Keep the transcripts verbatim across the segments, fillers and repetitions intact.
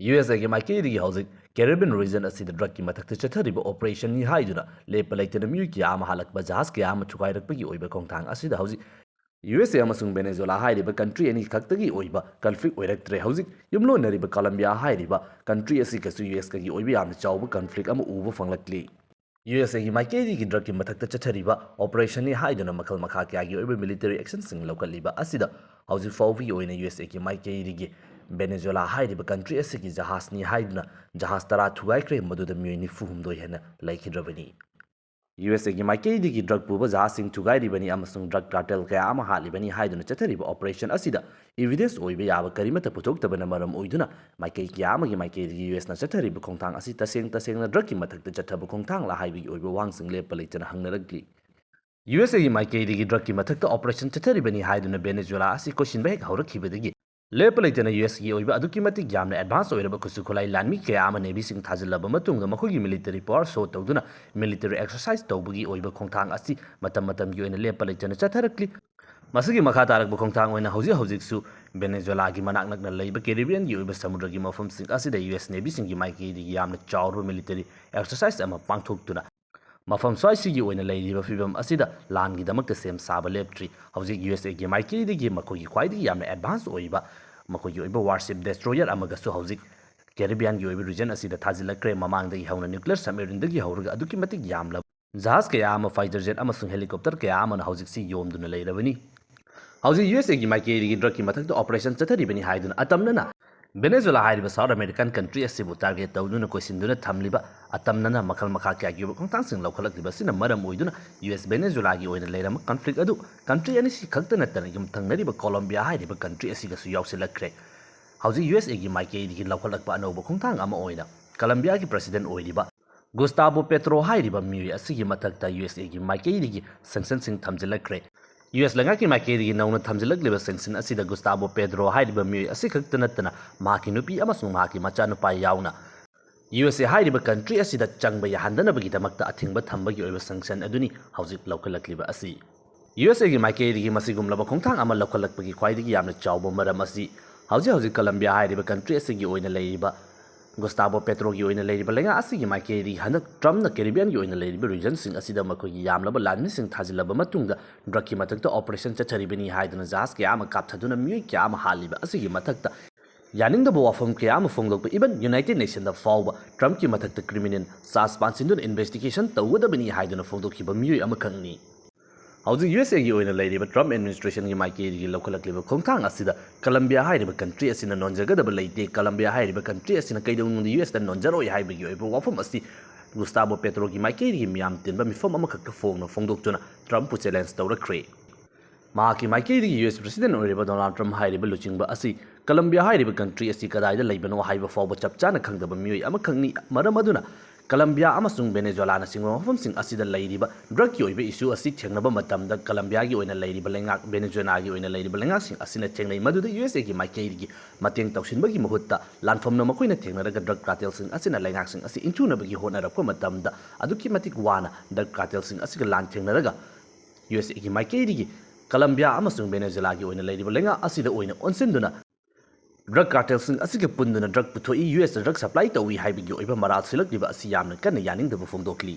U S ꯑꯦꯒꯤ ꯃꯥꯏꯀꯩꯗꯒꯤ ꯍꯧꯖꯤꯛ Caribbean region ꯑꯁꯤꯗ drugꯀꯤ ꯃꯊꯛꯇ ꯆꯠꯊꯔꯤꯕ operationꯅꯤ ꯍꯥꯏꯗꯨꯅ ꯂꯦꯞꯄ ꯂꯩꯇꯅ ꯃꯤꯑꯣꯏ ꯀꯌꯥ ꯑꯃ ꯍꯥꯠꯂꯛꯄ, ꯖꯍꯥꯖ ꯀꯌꯥ ꯑꯃ ꯊꯨꯒꯥꯏꯔꯛꯄꯒꯤ ꯑꯣꯏꯕ ꯈꯣꯡꯊꯥꯡ ꯑꯁꯤꯗ ꯍꯧꯖꯤꯛ ꯌꯨ ꯑꯦꯁ ꯑꯦ ꯑꯃꯁꯨꯡ ꯚꯦꯅꯦꯖꯨꯋꯦꯂꯥ ꯍꯥꯏꯔꯤꯕ country ꯑꯅꯤ ꯈꯛꯇꯒꯤ ꯑꯣꯏꯕ conflict ꯑꯣꯏꯔꯛꯇ꯭ꯔꯦ꯫ ꯍꯧꯖꯤꯛ ꯌꯨꯝꯂꯣꯟꯅꯔꯤꯕ ꯀꯣꯂꯝꯕꯤꯌꯥ ꯍꯥꯏꯔꯤꯕ country ꯑꯁꯤꯒꯁꯨ ꯌꯨ ꯑꯦꯁꯀꯒꯤ ꯑꯣꯏꯕ ꯌꯥꯝꯅ ꯆꯥꯎꯕ conflict ꯑꯃ ꯎꯕ ꯐꯪꯂꯛꯂꯤ꯫ ꯌꯨ ꯑꯦꯁ ꯑꯦꯒꯤ ꯃꯥꯏꯀꯩꯗꯒꯤ drugꯀꯤ ꯃꯊꯛꯇ ꯆꯠꯊꯔꯤꯕ operationꯅꯤ ꯍꯥꯏꯗꯨꯅ ꯃꯈꯜ ꯃꯈꯥ ꯀꯌꯥꯒꯤ ꯑꯣꯏꯕ military actionꯁꯤꯡ ꯂꯧꯈꯠꯂꯤꯕ ꯑꯁꯤꯗ ꯍꯧꯖꯤꯛ ꯐꯥꯎꯕꯒꯤ ꯑꯣꯏꯅ ꯌꯨ ꯑꯦꯁ ꯑꯦꯒꯤ ꯃꯥꯏꯀꯩꯗꯒꯤ ꯚꯦꯅꯦꯖꯨꯋꯦꯂꯥ ꯍꯥꯏꯔꯤꯕ country ꯑꯁꯤꯒꯤ ꯖꯍꯥꯖꯅꯤ ꯍꯥꯏꯗꯨꯅ ꯖꯍꯥꯖ ꯇꯔꯥ ꯊꯨꯒꯥꯏꯈ꯭ꯔꯦ, ꯃꯗꯨꯗ ꯃꯤꯑꯣꯏ ꯅꯤꯐꯨ ꯍꯨꯝꯗꯣꯏ ꯍꯦꯟꯅ ꯂꯩꯈꯤꯗ꯭ꯔꯕꯅꯤ꯫ ꯌꯨ ꯑꯦꯁ ꯑꯦꯒꯤ ꯃꯥꯏꯀꯩꯗꯒꯤ drug ꯄꯨꯕ ꯖꯍꯥꯖꯁꯤꯡ ꯊꯨꯒꯥꯏꯔꯤꯕꯅꯤ ꯑꯃꯁꯨꯡ drug cartel ꯀꯌꯥ ꯑꯃ ꯍꯥꯠꯂꯤꯕꯅꯤ ꯍꯥꯏꯗꯨꯅ ꯆꯠꯊꯔꯤꯕ operation ꯑꯁꯤꯗ evidence ꯑꯣꯏꯕ ꯌꯥꯕ ꯀꯔꯤꯃꯠꯇ ꯄꯨꯊꯣꯛꯇꯕꯅ ꯃꯔꯝ ꯑꯣꯏꯗꯨꯅ ꯃꯥꯏꯀꯩ ꯀꯌꯥ ꯑꯃꯒꯤ ꯃꯥꯏꯀꯩꯗꯒꯤ ꯌꯨ ꯑꯦꯁꯅ ꯆꯠꯊꯔꯤꯕ ꯈꯣꯡꯊꯥꯡ ꯑꯁꯤ ꯇꯁꯦꯡ ꯇꯁꯦꯡꯅ drugꯀꯤ ꯃꯊꯛꯇ ꯆꯠꯊꯕ ꯈꯣꯡꯊꯥꯡꯂ ꯍꯥꯏꯕꯒꯤ ꯑꯣꯏꯕ ꯋꯥꯍꯪꯁꯤꯡ ꯂꯦꯞꯄ ꯂꯩꯇꯅ ꯍꯪꯅꯔꯛꯂꯤ꯫ ꯌꯨ ꯑꯦꯁ ꯑꯦꯒꯤ ꯃꯥꯏꯀꯩꯗꯒꯤ drugꯀꯤ ꯃꯊꯛꯇ operation ꯆꯠꯊꯔꯤꯕꯅꯤ ꯍꯥꯏꯗꯨꯅ ꯚꯦꯅꯦꯖꯨꯋꯦꯂꯥ ꯑꯁꯤ ꯀꯣꯏꯁꯤꯟꯕ ꯍꯦꯛ ꯍꯧꯔꯛꯈꯤꯕꯗꯒꯤ ꯂꯦꯞꯄ ꯂꯩꯇꯅ ꯌꯨ ꯑꯦꯁꯀꯤ ꯑꯣꯏꯕ ꯑꯗꯨꯛꯀꯤ ꯃꯇꯤꯛ ꯌꯥꯝꯅ advance ꯑꯣꯏꯔꯕ ꯈꯨꯠꯁꯨ ꯈꯨꯠꯂꯥꯏ ꯂꯥꯟꯃꯤ ꯀꯌꯥ ꯑꯃ navyꯁꯤꯡ ꯊꯥꯖꯤꯜꯂꯕ ꯃꯇꯨꯡꯗ ꯃꯈꯣꯏꯒꯤ military power show ꯇꯧꯗꯨꯅ military exercise ꯇꯧꯕꯒꯤ ꯑꯣꯏꯕ ꯈꯣꯡꯊꯥꯡ ꯑꯁꯤ ꯃꯇꯝ ꯃꯇꯝꯒꯤ ꯑꯣꯏꯅ ꯂꯦꯞꯄ ꯂꯩꯇꯅ ꯆꯠꯊꯔꯛꯂꯤ꯫ ꯃꯁꯤꯒꯤ ꯃꯈꯥ ꯇꯥꯔꯛꯄ ꯈꯣꯡꯊꯥꯡ ꯑꯣꯏꯅ ꯍꯧꯖꯤꯛ ꯍꯧꯖꯤꯛꯁꯨ ꯚꯦꯅꯦꯖꯨꯋꯦꯂꯥꯒꯤ ꯃꯅꯥꯛ ꯅꯛꯅ ꯂꯩꯕ Caribbeanꯒꯤ ꯑꯣꯏꯕ ꯁꯃꯨꯗ꯭ꯔꯒꯤ ꯃꯐꯝꯁꯤꯡ ꯑꯁꯤꯗ ꯌꯨ ꯑꯦꯁ navyꯁꯤꯡꯒꯤ ꯃꯥꯏꯀꯩꯗꯒꯤ ꯌꯥꯝꯅ ꯆꯥꯎꯔꯕ military exercise ꯑꯃ ꯄꯥꯡꯊꯣꯛꯇꯨꯅ ꯃꯐꯝ ꯁ꯭ꯋꯥꯏꯁꯤꯒꯤ ꯑꯣꯏꯅ ꯂꯩꯔꯤꯕ ꯐꯤꯕꯝ ꯑꯁꯤꯗ ꯂꯥꯟꯒꯤꯗꯃꯛꯇ ꯁꯦꯝ ꯁꯥꯕ ꯂꯦꯞꯇ꯭ꯔꯤ꯫ ꯍꯧꯖꯤꯛ ꯌꯨ ꯑꯦꯁ ꯑꯦꯒꯤ ꯃꯥꯏꯀꯩꯗꯒꯤ ꯃꯈꯣꯏꯒꯤ ꯈ꯭ꯋꯥꯏꯗꯒꯤ ꯌꯥꯝꯅ advance ꯑꯣꯏꯕ ꯃꯈꯣꯏꯒꯤ ꯑꯣꯏꯕ warship destroyer ꯑꯃꯒꯁꯨ ꯍꯧꯖꯤꯛ Caribbeanꯒꯤ ꯑꯣꯏꯕ region ꯑꯁꯤꯗ ꯊꯥꯖꯤꯜꯂꯛꯈ꯭ꯔꯦ꯫ ꯃꯃꯥꯡꯗꯒꯤ ꯍꯧꯅ nuclear submarineꯗꯒꯤ ꯍꯧꯔꯒ ꯑꯗꯨꯛꯀꯤ ꯃꯇꯤꯛ ꯌꯥꯝꯂꯕ ꯖꯍꯥꯖ ꯀꯌꯥ ꯑꯃ, fighter jet ꯑꯃꯁꯨꯡ helicopter ꯀꯌꯥ ꯑꯃꯅ ꯍꯧꯖꯤꯛꯁꯤ ꯌꯣꯝꯗꯨꯅ ꯂꯩꯔꯕꯅꯤ꯫ ꯍꯧꯖꯤꯛ ꯌꯨ ꯑꯦꯁ ꯑꯦꯒꯤ ꯃꯥꯏꯀꯩꯗꯒꯤ drugꯀꯤ ꯃꯊꯛꯇ operation ꯆꯠꯊꯔꯤꯕꯅꯤ ꯍꯥꯏꯗꯨꯅ ꯑꯇꯝꯅꯅ ꯚꯦꯅꯦꯖꯨꯋꯦꯂꯥ ꯍꯥꯏꯔꯤꯕ South American country ꯑꯁꯤꯕꯨ target ꯇꯧꯗꯨꯅ ꯀꯣꯏꯁꯤꯟꯗꯨꯅ ꯊꯝꯂꯤꯕ ꯑꯇꯝꯅꯅ ꯃꯈꯜ ꯃꯈꯥ ꯀꯌꯥꯒꯤ ꯑꯣꯏꯕ ꯈꯣꯡꯊꯥꯡꯁꯤꯡ ꯂꯧꯈꯠꯂꯛꯂꯤꯕ ꯑꯁꯤꯅ ꯃꯔꯝ ꯑꯣꯏꯗꯨꯅ ꯌꯨ ꯑꯦꯁ ꯚꯦꯅꯦꯖꯨꯋꯦꯂꯥꯒꯤ ꯑꯣꯏꯅ ꯂꯩꯔꯝꯕ conflict ꯑꯗꯨ country ꯑꯅꯤꯁꯤ ꯈꯛꯇ ꯅꯠꯇꯅ ꯌꯨꯝꯊꯪꯅꯔꯤꯕ ꯀꯣꯂꯝꯕꯤꯌꯥ ꯍꯥꯏꯔꯤꯕ country ꯑꯁꯤꯒꯁꯨ ꯌꯥꯎꯁꯤꯜꯂꯛꯈ꯭ꯔꯦ꯫ ꯍꯧꯖꯤꯛ ꯌꯨ ꯑꯦꯁ ꯑꯦꯒꯤ ꯃꯥꯏꯀꯩꯗꯒꯤ ꯂꯧꯈꯠꯂꯛꯄ ꯑꯅꯧꯕ ꯈꯣꯡꯊꯥꯡ ꯑꯃ ꯑꯣꯏꯅ ꯀꯣꯂꯝꯕꯤꯌꯥꯒꯤ president ꯑꯣꯏꯔꯤꯕ ꯒꯨꯁꯇꯥꯕꯣ ꯄꯦꯇ꯭ꯔꯣ ꯍꯥꯏꯔꯤꯕ ꯃꯤꯑꯣꯏ ꯑꯁꯤꯒꯤ ꯃꯊꯛꯇ ꯌꯨ ꯑꯦꯁ ꯑꯦꯒꯤ ꯃꯥꯏꯀꯩꯗꯒꯤ sanctionꯁꯤꯡ ꯊꯝꯖꯤꯜꯂꯛꯈ꯭ꯔꯦ꯫ ꯌꯨ ꯑꯦꯁ ꯂꯩꯉꯥꯛꯀꯤ ꯃꯥꯏꯀꯩꯗꯒꯤ ꯅꯧꯅ ꯊꯝꯖꯤꯜꯂꯛꯂꯤꯕ sanction ꯑꯁꯤꯗ ꯒꯨꯁꯇꯥꯕꯣ ꯄꯦꯗ꯭ꯔꯣ ꯍꯥꯏꯔꯤꯕ ꯃꯤꯑꯣꯏ ꯑꯁꯤ ꯈꯛꯇ ꯅꯠꯇꯅ ꯃꯍꯥꯛꯀꯤ ꯅꯨꯄꯤ ꯑꯃꯁꯨꯡ ꯃꯍꯥꯛꯀꯤ ꯃꯆꯥꯅꯨꯄꯥ ꯌꯥꯎꯅ ꯌꯨ ꯑꯦꯁ ꯑꯦ ꯍꯥꯏꯔꯤꯕ country ꯑꯁꯤꯗ ꯆꯪꯕ ꯌꯥꯍꯟꯗꯅꯕꯒꯤꯗꯃꯛꯇ ꯑꯊꯤꯡꯕ ꯊꯝꯕꯒꯤ ꯑꯣꯏꯕ sanction ꯑꯗꯨꯅꯤ ꯍꯧꯖꯤꯛ ꯂꯧꯈꯠꯂꯛꯂꯤꯕ ꯑꯁꯤ꯫ ꯌꯨ ꯑꯦꯁ ꯑꯦꯒꯤ ꯃꯥꯏꯀꯩꯗꯒꯤ ꯃꯁꯤꯒꯨꯝꯂꯕ ꯈꯣꯡꯊꯥꯡ ꯑꯃ ꯂꯧꯈꯠꯂꯛꯄꯒꯤ ꯈ꯭ꯋꯥꯏꯗꯒꯤ ꯌꯥꯝꯅ ꯆꯥꯎꯕ ꯃꯔꯝ ꯑꯁꯤ ꯍꯧꯖꯤꯛ ꯍꯧꯖꯤꯛ ꯀꯂꯝꯕꯤꯌꯥ ꯍꯥꯏꯔꯤꯕ ꯀꯟꯇ꯭ꯔꯤ ꯑꯁꯤꯒꯤ ꯑꯣꯏꯅ ꯂꯩꯔꯤꯕ ꯒꯨꯁꯇꯥꯕꯣ ꯄꯦꯇ꯭ꯔꯣꯒꯤ ꯑꯣꯏꯅ ꯂꯩꯔꯤꯕ ꯂꯩꯉꯥꯛ ꯑꯁꯤꯒꯤ ꯃꯥꯏꯀꯩꯗꯒꯤ ꯍꯟꯗꯛ ꯇ꯭ꯔꯝꯞꯅ ꯀꯦꯔꯤꯕꯤꯌꯟꯒꯤ ꯑꯣꯏꯅ ꯂꯩꯔꯤꯕ ꯔꯤꯖꯟꯁꯤꯡ ꯑꯁꯤꯗ ꯃꯈꯣꯏꯒꯤ ꯌꯥꯝꯂꯕ ꯂꯥꯟꯃꯤꯁꯤꯡ ꯊꯥꯖꯤꯜꯂꯕ ꯃꯇꯨꯡꯗ ꯗ꯭ꯔꯒꯀꯤ ꯃꯊꯛꯇ ꯑꯣꯄꯔꯦꯁꯟ ꯆꯠꯊꯔꯤꯕꯅꯤ ꯍꯥꯏꯗꯨꯅ ꯖꯍꯥꯖ ꯀꯌꯥ ꯑꯃ ꯀꯥꯞꯊꯗꯨꯅ ꯃꯤꯑꯣꯏ ꯀꯌꯥ ꯑꯃ ꯍꯥꯠꯂꯤꯕ ꯑꯁꯤꯒꯤ ꯃꯊꯛꯇ ꯌꯥꯅꯤꯡꯗꯕ ꯋꯥꯐꯝ ꯀꯌꯥ ꯑꯃ ꯐꯣꯡꯗꯣꯛꯄ, even ꯌꯨꯅꯥꯏꯇꯦꯗ ꯅꯦꯁꯟꯗ ꯐꯥꯎꯕ ꯇ꯭ꯔꯝꯞꯀꯤ ꯃꯊꯛꯇ ꯀ꯭ꯔꯤꯃꯤꯅꯦꯜ ꯆꯥꯔꯖ ꯄꯥꯟꯁꯤꯟꯗꯨꯅ ꯏꯟꯚꯦꯁꯇꯤꯒꯦꯁꯟ ꯇꯧꯒꯗꯕꯅꯤ ꯍꯥꯏꯗꯨꯅ ꯐꯣꯡꯗꯣꯛꯈꯤꯕ ꯃꯤꯑꯣꯏ ꯑꯃꯈꯛꯅꯤ꯫ ꯍꯧꯖꯤꯛ ꯌꯨ ꯑꯦꯁ ꯑꯦꯒꯤ ꯑꯣꯏꯅ ꯂꯩꯔꯤꯕ ꯇ꯭ꯔꯝꯞ ꯑꯦꯗꯃꯤꯅꯤꯁꯇ꯭ꯔꯦꯁꯟꯒꯤ ꯃꯥꯏꯀꯩꯗꯒꯤ ꯂꯧꯈꯠꯂꯛꯂꯤꯕ ꯈꯣꯡꯊꯥꯡ ꯑꯁꯤꯗ ꯀꯂꯝꯕꯤꯌꯥ ꯍꯥꯏꯔꯤꯕ ꯀꯟꯇ꯭ꯔꯤ ꯑꯁꯤꯅ ꯅꯣꯟꯖꯒꯗꯕ ꯂꯩꯇꯦ, ꯀꯂꯝꯕꯤꯌꯥ ꯍꯥꯏꯔꯤꯕ ꯀꯟꯇ꯭ꯔꯤ ꯑꯁꯤꯅ ꯀꯩꯗꯧꯅꯨꯡꯗ ꯌꯨ ꯑꯦꯁꯇ ꯅꯣꯟꯖꯔꯣꯏ ꯍꯥꯏꯕꯒꯤ ꯑꯣꯏꯕ ꯋꯥꯐꯝ ꯑꯁꯤ ꯒꯨꯁꯇꯥꯕꯣ ꯄꯦꯇ꯭ꯔꯣꯒꯤ ꯃꯥꯏꯀꯩꯗꯒꯤ ꯃꯤꯌꯥꯝ ꯇꯤꯟꯕ ꯃꯤꯐꯝ ꯑꯃꯈꯛꯇ ꯐꯣꯡꯅ ꯐꯣꯡꯗꯣꯛꯇꯨꯅ ꯇ꯭ꯔꯝꯞꯄꯨ ꯆꯦꯂꯦꯟꯖ ꯇꯧꯔꯛꯈ꯭ꯔꯦ꯫ ꯃꯍꯥꯛꯀꯤ ꯃꯥꯏꯀꯩꯗꯒꯤ ꯌꯨ ꯑꯦꯁ ꯄ꯭ꯔꯦꯁꯤꯗꯦꯟꯠ ꯑꯣꯏꯔꯤꯕ ꯗꯣꯅꯥꯜꯗ ꯇ꯭ꯔꯝꯞ ꯍꯥꯏꯔꯤꯕ ꯂꯨꯆꯤꯡꯕ ꯑꯁꯤ ꯀꯂꯝꯕꯤꯌꯥ ꯍꯥꯏꯔꯤꯕ ꯀꯟꯇ꯭ꯔꯤ ꯑꯁꯤ ꯀꯗꯥꯏꯗ ꯂꯩꯕꯅꯣ ꯍꯥꯏꯕ ꯐꯥꯎꯕ ꯆꯞ ꯆꯥꯅ ꯈꯪꯗꯕ ꯃꯤꯑꯣꯏ ꯑꯃꯈꯛꯅꯤ꯫ ꯃꯔꯝ ꯑꯗꯨꯅ ꯀꯂꯝꯕꯤꯌꯥ ꯑꯃꯁꯨꯡ ꯚꯦꯅꯦꯖꯨꯋꯦꯂꯥꯅꯆꯤꯡꯕ ꯃꯐꯝꯁꯤꯡ ꯑꯁꯤꯗ ꯂꯩꯔꯤꯕ ꯗ꯭ꯔꯒꯀꯤ ꯑꯣꯏꯕ ꯏꯁꯨ ꯑꯁꯤ ꯊꯦꯡꯅꯕ ꯃꯇꯝꯗ ꯀꯂꯝꯕꯤꯌꯥꯒꯤ ꯑꯣꯏꯅ ꯂꯩꯔꯤꯕ ꯂꯩꯉꯥꯛ, ꯚꯦꯅꯦꯖꯨꯋꯦꯂꯥꯒꯤ ꯑꯣꯏꯅ ꯂꯩꯔꯤꯕ ꯂꯩꯉꯥꯛꯁꯤꯡ ꯑꯁꯤꯅ ꯊꯦꯡꯅꯩ꯫ ꯃꯗꯨꯗ ꯌꯨ ꯑꯦꯁ ꯑꯦꯒꯤ ꯃꯥꯏꯀꯩꯗꯒꯤ ꯃꯇꯦꯡ ꯇꯧꯁꯤꯟꯕꯒꯤ ꯃꯍꯨꯠꯇ ꯂꯥꯟꯐꯝꯅ ꯃꯈꯣꯏꯅ ꯊꯦꯡꯅꯔꯒ ꯗ꯭ꯔꯒ ꯀꯥꯔꯇꯦꯜꯁꯤꯡ ꯑꯁꯤꯅ ꯂꯩꯉꯥꯛꯁꯤꯡ ꯑꯁꯤ ꯏꯟꯊꯨꯅꯕꯒꯤ ꯍꯣꯠꯅꯔꯛꯄ ꯃꯇꯝꯗ ꯑꯗꯨꯛꯀꯤ ꯃꯇꯤꯛ ꯋꯥꯅ ꯗ꯭ꯔꯒ ꯀꯥꯔꯇꯦꯜꯁꯤꯡ ꯑꯁꯤꯒ ꯂꯥꯟ ꯊꯦꯡꯅꯔꯒ ꯌꯨ ꯑꯦꯁ ꯑꯦꯒꯤ ꯃꯥꯏꯀꯩꯗꯒꯤ ꯀꯂꯝꯕꯤꯌꯥ ꯑꯃꯁꯨꯡ ꯚꯦꯅꯦꯖꯨꯋꯦꯂꯥꯒꯤ ꯑꯣꯏꯅ ꯂꯩꯔꯤꯕ ꯂꯩꯉꯥꯛ ꯑꯁꯤꯗ ꯑꯣꯏꯅ ꯑꯣꯟꯁꯤꯟꯗꯨꯅ ꯗ꯭ꯔꯒ ꯀꯥꯔꯇꯦꯜꯁꯤꯡ ꯑꯁꯤꯒ ꯄꯨꯟꯗꯨꯅ ꯗ꯭ꯔꯒ ꯄꯨꯊꯣꯛꯏ, ꯌꯨ ꯑꯦꯁꯇ ꯗ꯭ꯔꯒ ꯁꯄ꯭ꯂꯥꯏ ꯇꯧꯏ ꯍꯥꯏꯕꯒꯤ ꯑꯣꯏꯕ ꯃꯔꯥꯜ ꯁꯤꯜꯂꯛꯂꯤꯕ ꯑꯁꯤ ꯌꯥꯝꯅ ꯀꯟꯅ ꯌꯥꯅꯤꯡꯗꯕ ꯐꯣꯡꯗꯣꯛꯂꯤ꯫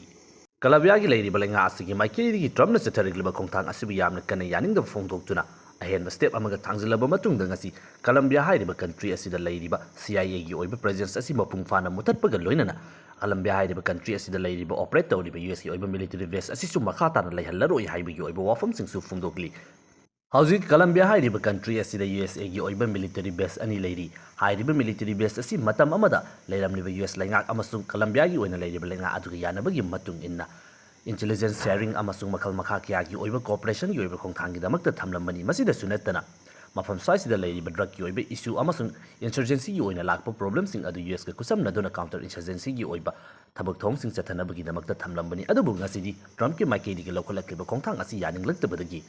ꯀꯂꯝꯕꯤꯌꯥꯒꯤ ꯂꯩꯔꯤꯕ ꯂꯩꯉꯥꯛ ꯑꯁꯤꯒꯤ ꯃꯥꯏꯀꯩꯗꯒꯤ ꯇ꯭ꯔꯝꯞꯅ ꯆꯠꯊꯔꯛꯂꯤꯕ ꯈꯣꯡꯊꯥꯡ ꯑꯁꯤꯕꯨ ꯌꯥꯝꯅ ꯀꯟꯅ ꯌꯥꯅꯤꯡꯗꯕ ꯐꯣꯡꯗꯣꯛꯇꯨꯅ ꯑꯍꯦꯟꯕ ꯁ꯭ꯇꯦꯞ ꯑꯃꯒ ꯊꯥꯡꯖꯤꯜꯂꯕ ꯃꯇꯨꯡꯗ ꯉꯁꯤ ꯀꯂꯝꯕꯤꯌꯥ ꯍꯥꯏꯔꯤꯕ ꯀꯟꯇ꯭ꯔꯤ ꯑꯁꯤꯗ ꯂꯩꯔꯤꯕ ꯁꯤ ꯑꯥꯏ ꯑꯦꯒꯤ ꯑꯣꯏꯕ ꯄ꯭ꯔꯦꯖꯦꯟꯁ ꯑꯁꯤ ꯃꯄꯨꯡ ꯐꯥꯅ ꯃꯨꯊꯠꯄꯒ ꯂꯣꯏꯅꯅ ꯀꯂꯝꯕꯤꯌꯥ ꯍꯥꯏꯔꯤꯕ ꯀꯟꯇ꯭ꯔꯤ ꯑꯁꯤꯗ ꯂꯩꯔꯤꯕ ꯑꯣꯄꯔꯦꯠ ꯇꯧꯔꯤꯕ ꯌꯨ ꯑꯦꯁꯀꯤ ꯑꯣꯏꯕ ꯃꯤꯂꯤꯇꯔꯤ ꯕꯦꯁ ꯑꯁꯤꯁꯨ ꯃꯈꯥ ꯇꯥꯅ ꯂꯩꯍꯜꯂꯔꯣꯏ ꯍꯥꯏꯕꯒꯤ ꯑꯣꯏꯕ ꯋꯥꯐꯝꯁꯤꯡꯁꯨ ꯐꯣꯡꯗꯣꯛꯂꯤ꯫ ꯍꯧꯖꯤꯛ ꯀꯂꯝꯕꯤꯌꯥ ꯍꯥꯏꯔꯤꯕ ꯀꯟꯇ꯭ꯔꯤ ꯑꯁꯤꯗ ꯌꯨ ꯑꯦꯁ ꯑꯦꯒꯤ ꯑꯣꯏꯕ ꯃꯤꯂꯤꯇꯔꯤ ꯕꯦꯁ ꯑꯅꯤ ꯂꯩꯔꯤ꯫ ꯍꯥꯏꯔꯤꯕ ꯃꯤꯂꯤꯇꯔꯤ ꯕꯦꯁ ꯑꯁꯤ ꯃꯇꯝ ꯑꯃꯗ ꯂꯩꯔꯝꯂꯤꯕ ꯌꯨ ꯑꯦꯁ ꯂꯩꯉꯥꯛ ꯑꯃꯁꯨꯡ ꯀꯂꯝꯕꯤꯌꯥꯒꯤ ꯑꯣꯏꯅ ꯂꯩꯔꯤꯕ ꯂꯩꯉꯥꯛ ꯑꯗꯨꯒ ꯌꯥꯅꯕꯒꯤ ꯃꯇꯨꯡ ꯏꯟꯅ ꯏꯟꯇꯦꯂꯤꯖꯦꯟꯁ ꯁꯦꯌꯥꯔꯤꯡ ꯑꯃꯁꯨꯡ ꯃꯈꯜ ꯃꯈꯥ ꯀꯌꯥꯒꯤ ꯑꯣꯏꯕ ꯀꯣꯑꯣꯄꯔꯦꯁꯟꯒꯤ ꯑꯣꯏꯕ ꯈꯣꯡꯊꯥꯡꯒꯤꯗꯃꯛꯇ ꯊꯝꯂꯝꯕꯅꯤ꯫ ꯃꯁꯤꯗꯁꯨ ꯅꯠꯇꯅ ꯃꯐꯝ ꯁ꯭ꯋꯥꯏꯁꯤꯗ ꯂꯩꯔꯤꯕ ꯗ꯭ꯔꯒꯀꯤ ꯑꯣꯏꯕ ꯏꯁꯨ ꯑꯃꯁꯨꯡ ꯏꯟꯁꯔꯖꯦꯟꯁꯤꯒꯤ ꯑꯣꯏꯅ ꯂꯥꯛꯄ ꯄ꯭ꯔꯣꯕ꯭ꯂꯦꯝꯁꯤꯡ ꯑꯗꯨ ꯌꯨ ꯑꯦꯁꯀ ꯈꯨꯠꯁꯝꯅꯗꯨꯅ ꯀꯥꯎꯟꯇꯔ ꯏꯟꯁꯔꯖꯦꯟꯁꯤꯒꯤ ꯑꯣꯏꯕ ꯊꯕꯛ ꯊꯧꯑꯣꯡꯁꯤꯡ ꯆꯠꯊꯅꯕꯒꯤꯗꯃꯛꯇ ꯊꯝꯂꯝꯕꯅꯤ꯫ ꯑꯗꯨꯕꯨ ꯉꯁꯤꯗꯤ ꯇ꯭ꯔꯝꯞꯀꯤ ꯃꯥꯏꯀꯩꯗꯒꯤ ꯂꯧꯈꯠꯂꯛꯂꯤꯕ ꯈꯣꯡꯊꯥꯡ ꯑꯁꯤ ꯌꯥꯅꯤꯡꯂꯛꯇꯕꯗꯒꯤ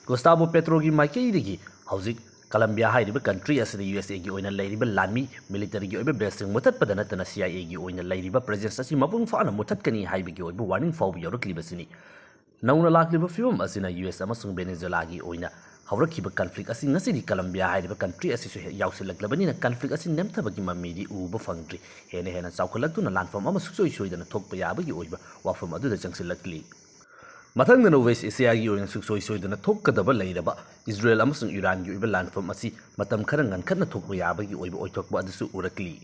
ꯒꯨꯁꯇꯥꯕꯣ ꯄꯦꯇ꯭ꯔꯣꯒꯤ ꯃꯥꯏꯀꯩꯗꯒꯤ ꯍꯧꯖꯤꯛ ꯀꯂꯝꯕꯤꯌꯥ ꯍꯥꯏꯔꯤꯕ ꯀꯟꯇ꯭ꯔꯤ ꯑꯁꯤꯗ ꯌꯨ ꯑꯦꯁ ꯑꯦꯒꯤ ꯑꯣꯏꯅ ꯂꯩꯔꯤꯕ ꯂꯥꯟꯃꯤ, ꯃꯤꯂꯤꯇꯔꯤꯒꯤ ꯑꯣꯏꯕ ꯕꯦꯁꯁꯤꯡ ꯃꯨꯊꯠꯄꯗ ꯅꯠꯇꯅ ꯁꯤ ꯑꯥꯏ ꯑꯦꯒꯤ ꯑꯣꯏꯅ ꯂꯩꯔꯤꯕ ꯄ꯭ꯔꯦꯖꯦꯟꯁ ꯑꯁꯤ ꯃꯄꯨꯡ ꯐꯥꯅ ꯃꯨꯊꯠꯀꯅꯤ ꯍꯥꯏꯕꯒꯤ ꯑꯣꯏꯕ ꯋꯥꯔꯅꯤꯡ ꯐꯥꯎꯕ ꯌꯧꯔꯛꯂꯤꯕꯁꯤꯅꯤ꯫ ꯅꯧꯅ ꯂꯥꯛꯂꯤꯕ ꯐꯤꯕꯝ ꯑꯁꯤꯅ ꯌꯨ ꯑꯦꯁ ꯑꯃꯁꯨꯡ ꯚꯦꯅꯦꯖꯨꯋꯦꯂꯥꯒꯤ ꯑꯣꯏꯅ ꯍꯧꯔꯛꯈꯤꯕ ꯀꯟꯐ꯭ꯂꯤꯛ ꯑꯁꯤ ꯉꯁꯤꯗꯤ ꯀꯂꯝꯕꯤꯌꯥ ꯍꯥꯏꯔꯤꯕ ꯀꯟꯇ꯭ꯔꯤ ꯑꯁꯤꯁꯨ ꯍꯦꯛ ꯌꯥꯎꯁꯤꯜꯂꯛꯂꯕꯅꯤꯅ ꯀꯟꯐ꯭ꯂꯤꯛ ꯑꯁꯤ ꯅꯦꯝꯊꯕꯒꯤ ꯃꯃꯤꯗꯤ ꯎꯕ ꯐꯪꯗ꯭ꯔꯤ꯫ ꯍꯦꯟꯅ ꯍꯦꯟꯅ ꯆꯥꯎꯈꯠꯂꯛꯇꯨꯅ ꯂꯥꯟꯐꯝ ꯑꯃ ꯁꯨꯡꯁꯣꯏ ꯁꯣꯏꯗꯅ ꯊꯣꯛꯄ ꯌꯥꯕꯒꯤ ꯑꯣꯏꯕ ꯋꯥꯐꯝ ꯑꯗꯨꯗ ꯆꯪꯁꯤꯜꯂꯛꯂꯤ꯫ ꯃꯊꯪꯗꯅ ꯋꯦꯁ ꯑꯦꯁꯤꯌꯥꯒꯤ ꯑꯣꯏꯅ ꯁꯨꯡꯁꯣꯏ ꯁꯣꯏꯗꯅ ꯊꯣꯛꯀꯗꯕ ꯂꯩꯔꯕ ꯏꯖꯔꯦꯜ ꯑꯃꯁꯨꯡ ꯏꯔꯥꯟꯒꯤ ꯑꯣꯏꯕ ꯂꯥꯟꯐꯝ ꯑꯁꯤ ꯃꯇꯝ ꯈꯔ ꯉꯟꯈꯠꯅ ꯊꯣꯛꯄ ꯌꯥꯕꯒꯤ ꯑꯣꯏꯕ ꯑꯣꯏꯊꯣꯛꯄ ꯑꯗꯨꯁꯨ ꯎꯔꯛꯂꯤ꯫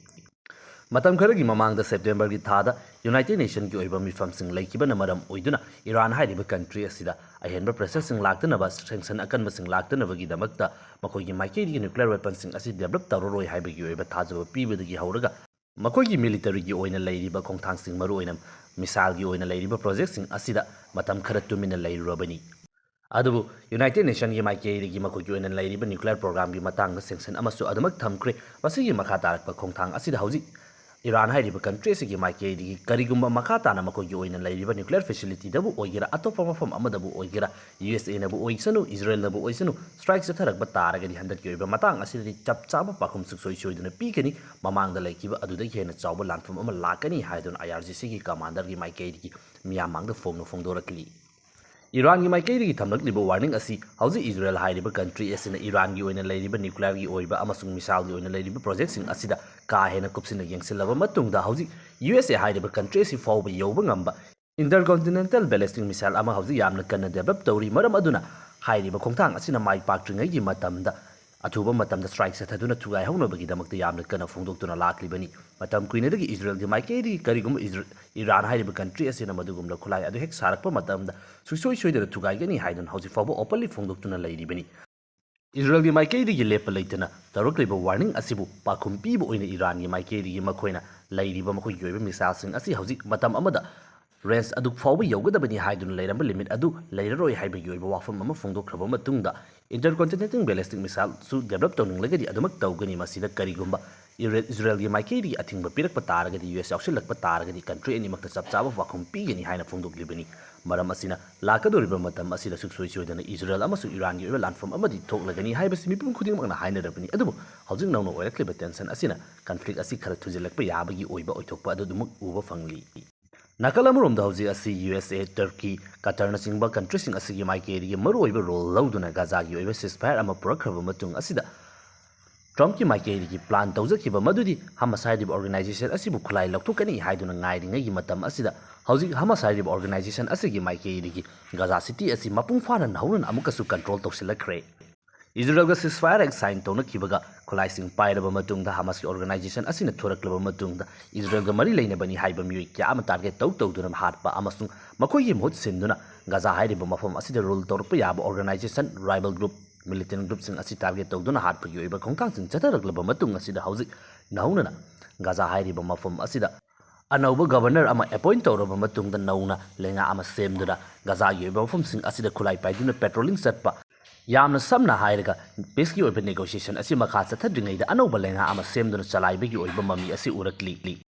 ꯃꯇꯝ ꯈꯔꯒꯤ ꯃꯃꯥꯡꯗ ꯁꯦꯞꯇꯦꯝꯕꯔꯒꯤ ꯊꯥꯗ ꯌꯨꯅꯥꯏꯇꯦꯗ ꯅꯦꯁꯟꯒꯤ ꯑꯣꯏꯕ ꯃꯤꯐꯝꯁꯤꯡ ꯂꯩꯈꯤꯕꯅ ꯃꯔꯝ ꯑꯣꯏꯗꯨꯅ ꯏꯔꯥꯟ ꯍꯥꯏꯔꯤꯕ ꯀꯟꯇ꯭ꯔꯤ ꯑꯁꯤꯗ ꯑꯍꯦꯟꯕ ꯄ꯭ꯔꯦꯁꯔꯁꯤꯡ ꯂꯥꯛꯇꯅꯕ, ꯁꯦꯡꯁꯟ ꯑꯀꯟꯕꯁꯤꯡ ꯂꯥꯛꯇꯅꯕꯒꯤꯗꯃꯛꯇ ꯃꯈꯣꯏꯒꯤ ꯃꯥꯏꯀꯩꯗꯒꯤ ꯅ꯭ꯌꯨꯀ꯭ꯂꯤꯌꯔ ꯋꯦꯄꯟꯁꯤꯡ ꯑꯁꯤ ꯗꯦꯕꯂꯞ ꯇꯧꯔꯔꯣꯏ ꯍꯥꯏꯕꯒꯤ ꯑꯣꯏꯕ ꯊꯥꯖꯕ ꯄꯤꯕꯗꯒꯤ ꯍꯧꯔꯒ ꯃꯈꯣꯏꯒꯤ ꯃꯤꯂꯤꯇꯔꯤꯒꯤ ꯑꯣꯏꯅ ꯂꯩꯔꯤꯕ ꯈꯣꯡꯊꯥꯡꯁꯤꯡ, ꯃꯔꯨꯑꯣꯏꯅ ꯃꯤꯁꯥꯏꯜꯒꯤ ꯑꯣꯏꯅ ꯂꯩꯔꯤꯕ ꯄ꯭ꯔꯣꯖꯦꯛꯁꯤꯡ ꯑꯁꯤꯗ ꯃꯇꯝ ꯈꯔ ꯇꯨꯃꯤꯟꯅ ꯂꯩꯔꯨꯔꯕꯅꯤ꯫ ꯑꯗꯨꯕꯨ ꯌꯨꯅꯥꯏꯇꯦꯗ ꯅꯦꯁꯟꯒꯤ ꯃꯥꯏꯀꯩꯗꯒꯤ ꯃꯈꯣꯏꯒꯤ ꯑꯣꯏꯅ ꯂꯩꯔꯤꯕ ꯅ꯭ꯌꯨꯀ꯭ꯂꯤꯌꯔ ꯄ꯭ꯔꯣꯒ꯭ꯔꯥꯝꯒꯤ ꯃꯇꯥꯡꯗ ꯁꯦꯡꯁꯟ ꯑꯃꯁꯨ ꯑꯗꯨꯃꯛ ꯊꯝꯈ꯭ꯔꯦ꯫ ꯃꯁꯤꯒꯤ ꯃꯈꯥ ꯇꯥꯔꯛꯄ ꯈꯣꯡꯊꯥꯡ ꯑꯁꯤꯗ ꯍꯧꯖꯤꯛ ꯏꯔꯥꯟ ꯍꯥꯏꯔꯤꯕ ꯀꯟꯇ꯭ꯔꯤ ꯑꯁꯤꯒꯤ ꯃꯥꯏꯀꯩꯗꯒꯤ ꯀꯔꯤꯒꯨꯝꯕ ꯃꯈꯥ ꯇꯥꯅ ꯃꯈꯣꯏꯒꯤ ꯑꯣꯏꯅ ꯂꯩꯔꯤꯕ ꯅ꯭ꯌꯨꯀ꯭ꯂꯤꯌꯔ ꯐꯦꯁꯤꯂꯤꯇꯤꯗꯕꯨ ꯑꯣꯏꯒꯦꯔꯥ, ꯑꯇꯣꯞꯄ ꯃꯐꯝ ꯑꯃꯗꯕꯨ ꯑꯣꯏꯒꯦꯔꯥ, ꯌꯨ ꯑꯦꯁ ꯑꯦꯅꯕꯨ ꯑꯣꯏꯁꯅꯨ, ꯏꯖꯔꯦꯜꯅꯕꯨ ꯑꯣꯏꯁꯅꯨ, ꯁ꯭ꯇ꯭ꯔꯥꯏꯛ ꯆꯠꯊꯔꯛꯄ ꯇꯥꯔꯒꯗꯤ ꯍꯟꯗꯛꯀꯤ ꯑꯣꯏꯕ ꯃꯇꯥꯡ ꯑꯁꯤꯗꯗꯤ ꯆꯞ ꯆꯥꯕ ꯄꯥꯎꯈꯨꯝ ꯁꯨꯡꯁꯣꯏ ꯁꯣꯏꯗꯅ ꯄꯤꯒꯅꯤ꯫ ꯃꯃꯥꯡꯗ ꯂꯩꯈꯤꯕ ꯑꯗꯨꯗꯒꯤ ꯍꯦꯟꯅ ꯆꯥꯎꯕ ꯂꯥꯟꯐꯝ ꯑꯃ ꯂꯥꯛꯀꯅꯤ ꯍꯥꯏꯗꯨꯅ ꯑꯥꯏ ꯑꯥꯔ ꯖꯤ ꯁꯤꯒꯤ ꯀꯃꯥꯟꯗꯔꯒꯤ ꯃꯥꯏꯀꯩꯗꯒꯤ ꯃꯤꯌꯥꯝ ꯃꯥꯡꯗ ꯐꯣꯡꯅ ꯐꯣꯡꯗꯣꯔꯛꯂꯤ꯫ ꯏꯔꯥꯟꯒꯤ ꯃꯥꯏꯀꯩꯗꯒꯤ ꯊꯝꯂꯛꯂꯤꯕ ꯋꯥꯔꯅꯤꯡ ꯑꯁꯤ ꯍꯧꯖꯤꯛ ꯏꯖꯔꯦꯜ ꯍꯥꯏꯔꯤꯕ ꯀꯟꯇ꯭ꯔꯤ ꯑꯁꯤꯅ ꯏꯔꯥꯟꯒꯤ ꯑꯣꯏꯅ ꯂꯩꯔꯤꯕ ꯅ꯭ꯌꯨꯀ꯭ꯂꯤꯌꯔꯒꯤ ꯑꯣꯏꯕ ꯑꯃꯁꯨꯡ ꯃꯤꯁꯥꯏꯜꯒꯤ ꯑꯣꯏꯅ ꯂꯩꯔꯤꯕ ꯄ꯭ꯔꯣꯖꯦꯛꯁꯤꯡ ꯑꯁꯤꯗ ꯀꯥ ꯍꯦꯟꯅ ꯀꯨꯞꯁꯤꯟꯅ ꯌꯦꯡꯁꯤꯜꯂꯕ ꯃꯇꯨꯡꯗ ꯍꯧꯖꯤꯛ ꯌꯨ ꯑꯦꯁ ꯑꯦ ꯍꯥꯏꯔꯤꯕ ꯀꯟꯇ꯭ꯔꯤ ꯑꯁꯤ ꯐꯥꯎꯕ ꯌꯧꯕ ꯉꯝꯕ ꯏꯟꯇꯔꯀꯣꯟꯇꯤꯅꯦꯟꯇꯦꯜ ꯕꯦꯂꯤꯁꯇꯤꯛ ꯃꯤꯁꯥꯏꯜ ꯑꯃ ꯍꯧꯖꯤꯛ ꯌꯥꯝꯅ ꯀꯟꯅ ꯗꯦꯕꯂꯞ ꯇꯧꯔꯤ꯫ ꯃꯔꯝ ꯑꯗꯨꯅ ꯍꯥꯏꯔꯤꯕ ꯈꯣꯡꯊꯥꯡ ꯑꯁꯤꯅ ꯃꯥꯏ ꯄꯥꯛꯇ꯭ꯔꯤꯉꯩꯒꯤ ꯃꯇꯝꯗ ꯑꯊꯨꯕ ꯃꯇꯝꯗ ꯁ꯭ꯇ꯭ꯔꯥꯏꯛ ꯆꯠꯊꯗꯨꯅ ꯊꯨꯒꯥꯏꯍꯧꯅꯕꯒꯤꯗꯃꯛꯇ ꯌꯥꯝꯅ ꯀꯟꯅ ꯐꯣꯡꯗꯣꯛꯇꯨꯅ ꯂꯥꯛꯂꯤꯕꯅꯤ꯫ ꯃꯇꯝ ꯀꯨꯏꯅꯗꯒꯤ ꯏꯖꯔꯦꯜꯒꯤ ꯃꯥꯏꯀꯩꯗꯒꯤ ꯀꯔꯤꯒꯨꯝꯕ ꯏꯖꯔ-, ꯏꯔꯥꯟ ꯍꯥꯏꯔꯤꯕ ꯀꯟꯇ꯭ꯔꯤ ꯑꯁꯤꯅ ꯃꯗꯨꯒꯨꯝꯕ ꯈꯨꯠꯂꯥꯏ ꯑꯗꯨ ꯍꯦꯛ ꯁꯥꯔꯛꯄ ꯃꯇꯝꯗ ꯁꯨꯡꯁꯣꯏ ꯁꯣꯏꯗꯅ ꯊꯨꯒꯥꯏꯒꯅꯤ ꯍꯥꯏꯗꯨꯅ ꯍꯧꯖꯤꯛ ꯐꯥꯎꯕ ꯑꯣꯄꯟꯂꯤ ꯐꯣꯡꯗꯣꯛꯇꯨꯅ ꯂꯩꯔꯤꯕꯅꯤ꯫ ꯏꯖꯔꯦꯜꯒꯤ ꯃꯥꯏꯀꯩꯗꯒꯤ ꯂꯦꯞꯄ ꯂꯩꯇꯅ ꯇꯧꯔꯛꯂꯤꯕ ꯋꯥꯔꯅꯤꯡ ꯑꯁꯤꯕꯨ ꯄꯥꯎꯈꯨꯝ ꯄꯤꯕ ꯑꯣꯏꯅ ꯏꯔꯥꯟꯒꯤ ꯃꯥꯏꯀꯩꯗꯒꯤ ꯃꯈꯣꯏꯅ ꯂꯩꯔꯤꯕ ꯃꯈꯣꯏꯒꯤ ꯑꯣꯏꯕ ꯃꯤꯁꯥꯏꯜꯁꯤꯡ ꯑꯁꯤ ꯍꯧꯖꯤꯛ ꯃꯇꯝ ꯑꯃꯗ ꯔꯦꯟꯖ ꯑꯗꯨ ꯐꯥꯎꯕ ꯌꯧꯒꯗꯕꯅꯤ ꯍꯥꯏꯗꯨꯅ ꯂꯩꯔꯝꯕ ꯂꯤꯃꯤꯠ ꯑꯗꯨ ꯂꯩꯔꯔꯣꯏ ꯍꯥꯏꯕꯒꯤ ꯑꯣꯏꯕ ꯋꯥꯐꯝ ꯑꯃ ꯐꯣꯡꯗꯣꯛꯈ꯭ꯔꯕ ꯃꯇꯨꯡꯗ, ꯏꯟꯇꯔꯀꯣꯟꯇꯤꯅꯦꯟꯇꯦꯜ ꯕꯦꯂꯤꯁꯇꯤꯛ ꯃꯤꯁꯥꯏꯜꯁꯨ ꯗꯦꯕꯂꯞ ꯇꯧꯅꯤꯡꯂꯒꯗꯤ ꯑꯗꯨꯃꯛ ꯇꯧꯒꯅꯤ꯫ ꯃꯁꯤꯗ ꯀꯔꯤꯒꯨꯝꯕ ꯏꯔꯦ-, ꯏꯖꯔꯦꯜꯒꯤ ꯃꯥꯏꯀꯩꯗꯒꯤ ꯑꯊꯤꯡꯕ ꯄꯤꯔꯛꯄ ꯇꯥꯔꯒꯗꯤ, ꯌꯨ ꯑꯦꯁ ꯌꯥꯎꯁꯤꯜꯂꯛꯄ ꯇꯥꯔꯒꯗꯤ, ꯀꯟꯇ꯭ꯔꯤ ꯑꯅꯤꯃꯛꯇ ꯆꯞ ꯆꯥꯕ ꯋꯥꯐꯝ ꯄꯤꯒꯅꯤ ꯍꯥꯏꯅ ꯐꯣꯡꯗꯣꯛꯂꯤꯕꯅꯤ꯫ ꯃꯔꯝ ꯑꯁꯤꯅ, ꯂꯥꯛꯀꯗꯧꯔꯤꯕ ꯃꯇꯝ ꯑꯁꯤꯗ ꯁꯨꯡꯁꯣꯏ ꯁꯣꯏꯗꯅ ꯏꯖꯔꯦꯜ ꯑꯃꯁꯨꯡ ꯏꯔꯥꯟꯒꯤ ꯑꯣꯏꯕ ꯂꯥꯟꯐꯝ ꯑꯃꯗꯤ ꯊꯣꯛꯂꯒꯅꯤ ꯍꯥꯏꯕꯁꯤ ꯃꯤꯄꯨꯝ ꯈꯨꯗꯤꯡꯃꯛꯅ ꯍꯥꯏꯅꯔꯕꯅꯤ꯫ ꯑꯗꯨꯕꯨ ꯍꯧꯖꯤꯛ ꯅꯧꯅ ꯑꯣꯏꯔꯛꯂꯤꯕ ꯇꯦꯟꯁꯟ ꯑꯁꯤꯅ ꯀꯟꯐ꯭ꯂꯤꯛ ꯑꯁꯤ ꯈꯔ ꯊꯨꯖꯤꯜꯂꯛꯄ ꯌꯥꯕꯒꯤ ꯑꯣꯏꯕ ꯑꯣꯏꯊꯣꯛꯄ ꯑꯗꯨ ꯑꯗꯨꯃꯛ ꯎꯕ ꯐꯪꯂꯤ꯫ ꯅꯥꯀꯜ ꯑꯃꯔꯣꯝꯗ ꯍꯧꯖꯤꯛ ꯑꯁꯤ ꯌꯨ ꯑꯦꯁ ꯑꯦ, ꯇꯔꯀꯤ, ꯀꯇꯔꯅꯆꯤꯡꯕ ꯀꯟꯇ꯭ꯔꯤꯁꯤꯡ ꯑꯁꯤꯒꯤ ꯃꯥꯏꯀꯩꯗꯒꯤ ꯃꯔꯨꯑꯣꯏꯕ ꯔꯣꯜ ꯂꯧꯗꯨꯅ ꯒꯥꯖꯥꯒꯤ ꯑꯣꯏꯕ ceasefire ꯑꯃ ꯄꯨꯔꯛꯈ꯭ꯔꯕ ꯃꯇꯨꯡ ꯑꯁꯤꯗ, ꯇ꯭ꯔꯝꯞꯀꯤ ꯃꯥꯏꯀꯩꯗꯒꯤ ꯄ꯭ꯂꯥꯟ ꯇꯧꯖꯈꯤꯕ ꯃꯗꯨꯗꯤ ꯍꯃꯥꯁ ꯍꯥꯏꯔꯤꯕ ꯑꯣꯔꯒꯅꯥꯏꯖꯦꯁꯟ ꯑꯁꯤꯕꯨ ꯈꯨꯠꯂꯥꯏ ꯂꯧꯊꯣꯛꯀꯅꯤ ꯍꯥꯏꯗꯨꯅ ꯉꯥꯏꯔꯤꯉꯩꯒꯤ ꯃꯇꯝ ꯑꯁꯤꯗ, ꯍꯧꯖꯤꯛ ꯍꯃꯥꯁ ꯍꯥꯏꯔꯤꯕ ꯑꯣꯔꯒꯅꯥꯏꯖꯦꯁꯟ ꯑꯁꯤꯒꯤ ꯃꯥꯏꯀꯩꯗꯒꯤ ꯒꯥꯖꯥ ꯁꯤꯇꯤ ꯑꯁꯤ ꯃꯄꯨꯡ ꯐꯥꯅ ꯅꯧꯍꯧꯅꯅ ꯑꯃꯨꯛꯀꯁꯨ ꯀꯟꯇ꯭ꯔꯣꯜ ꯇꯧꯁꯤꯜꯂꯛꯈ꯭ꯔꯦ꯫ ꯏꯖꯔꯦꯜꯒ ceasefire ꯍꯦꯛ ꯁꯥꯏꯟ ꯇꯧꯅꯈꯤꯕꯒ ꯈꯨꯠꯂꯥꯏꯁꯤꯡ ꯄꯥꯏꯔꯕ ꯃꯇꯨꯡꯗ ꯍꯃꯥꯁꯀꯤ ꯑꯣꯔꯒꯅꯥꯏꯖꯦꯁꯟ ꯑꯁꯤꯅ ꯊꯣꯔꯛꯂꯕ ꯃꯇꯨꯡꯗ ꯏꯖꯔꯦꯜꯒ ꯃꯔꯤ ꯂꯩꯅꯕꯅꯤ ꯍꯥꯏꯕ ꯃꯤꯑꯣꯏ ꯀꯌꯥ ꯑꯃ ꯇꯥꯔꯒꯦꯠ ꯇꯧ ꯇꯧꯗꯨꯅ ꯍꯥꯠꯄ ꯑꯃꯁꯨꯡ ꯃꯈꯣꯏꯒꯤ ꯃꯍꯨꯠ ꯁꯤꯟꯗꯨꯅ ꯒꯥꯖꯥ ꯍꯥꯏꯔꯤꯕ ꯃꯐꯝ ꯑꯁꯤꯗ ꯔꯨꯜ ꯇꯧꯔꯛꯄ ꯌꯥꯕ ꯑꯣꯔꯒꯅꯥꯏꯖꯦꯁꯟ, ꯔꯥꯏꯕꯦꯜ ꯒ꯭ꯔꯨꯞ, ꯃꯤꯂꯤꯇꯦꯟ ꯒ꯭ꯔꯨꯞꯁꯤꯡ ꯑꯁꯤ ꯇꯥꯔꯒꯦꯠ ꯇꯧꯗꯨꯅ ꯍꯥꯠꯄꯒꯤ ꯑꯣꯏꯕ ꯈꯣꯡꯊꯥꯡꯁꯤꯡ ꯆꯠꯊꯔꯛꯂꯕ ꯃꯇꯨꯡ ꯑꯁꯤꯗ ꯍꯧꯖꯤꯛ ꯅꯧꯅꯅ ꯒꯥꯖꯥ ꯍꯥꯏꯔꯤꯕ ꯃꯐꯝ ꯑꯁꯤꯗ ꯑꯅꯧꯕ ꯒꯕꯔꯅꯔ ꯑꯃ ꯑꯦꯄꯣꯏꯟ ꯇꯧꯔꯕ ꯃꯇꯨꯡꯗ ꯅꯧꯅ ꯂꯩꯉꯥꯛ ꯑꯃ ꯁꯦꯝꯗꯨꯅ ꯒꯥꯖꯥꯒꯤ ꯑꯣꯏꯕ ꯃꯐꯝꯁꯤꯡ ꯑꯁꯤꯗ ꯈꯨꯠꯂꯥꯏ ꯄꯥꯏꯗꯨꯅ ꯄꯦꯇ꯭ꯔꯣꯂꯤꯡ ꯆꯠꯄ, ꯌꯥꯝꯅ ꯁꯝꯅ ꯍꯥꯏꯔꯒ ꯄꯤꯁꯀꯤ ꯑꯣꯏꯕ ꯅꯦꯒꯣꯁꯤꯌꯦꯁꯟ ꯑꯁꯤ ꯃꯈꯥ ꯆꯠꯊꯗ꯭ꯔꯤꯉꯩꯗ ꯑꯅꯧꯕ ꯂꯩꯉꯥꯛ ꯑꯃ ꯁꯦꯝꯗꯨꯅ ꯆꯂꯥꯏꯕꯒꯤ ꯑꯣꯏꯕ ꯃꯃꯤ ꯑꯁꯤ ꯎꯔꯛꯂꯤ꯫